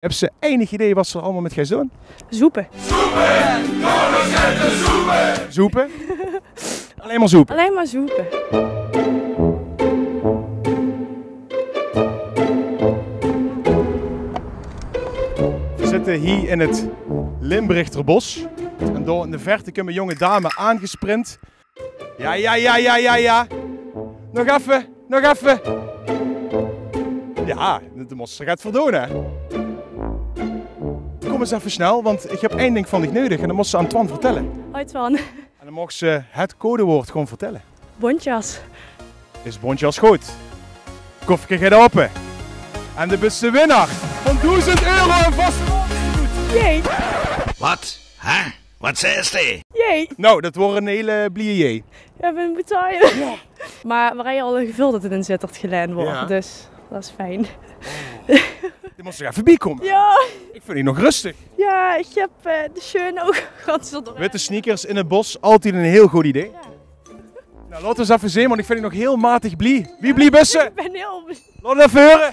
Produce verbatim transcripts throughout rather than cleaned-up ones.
Höbs se enig idee wat se allemaol mit geis doon? Zoepe. Zoepe? Allein mer zoepe? Allein mer zoepe. Veer zitte hie in 't Limburger Bos. En dao in de verte kump 'n jónge dame aangesprint. Ja, ja, ja, ja, ja, ja. Nog effe, nog effe. Ja, det mós se get veur doon, hè. Kóm ins effe snel, want ich höb ein dink van dich neudig en det mós se aan Twan vertèlle. Hoi Twan. En dan moogs se het codewoord gewoon vertèlle. Bontjas. Is bontjas good? Kofke geit aope. En de beste winnaar van doezend euro en vaste... Jee. Wat? Hè? Wat zaes se? Jee. Nou, det woor 'n hele blie jee. Ja, ich bin betoejd. Ja. Maar we hadden al 'n geveul det 't in Zitterd geleend woor, ja, dus det is fijn. Die mós nog effe biekómme. Ja. Ich vind die nog rustig. Ja, ich höb, eh, de sjeun ouch gans d'r... Witte sneakers in 't bos, altied 'n heel good idee. Ja. Nou, laot ós effe zeen, want ich vind die nog heel matig blie. Wie blie bis se? Ich bin heel blie. Laot 't effe heure.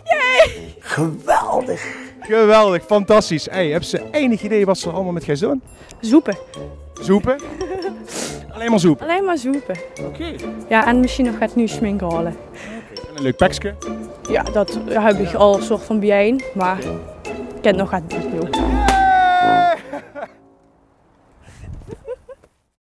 Jee. Geweldig. Geweldig, fantastisch. Hey, höbs se enig idee wat se allemaol mit geis doon? Zoepe. Zoepe? Allein mer zoepe? Allein mer zoepe. Oké. Ja, en mesjien nog get nuuj sjmink haole. Oké. En 'n leuk pekske? Ja, det höb ich al soort van biejein, maar ich kin nog get nuuj.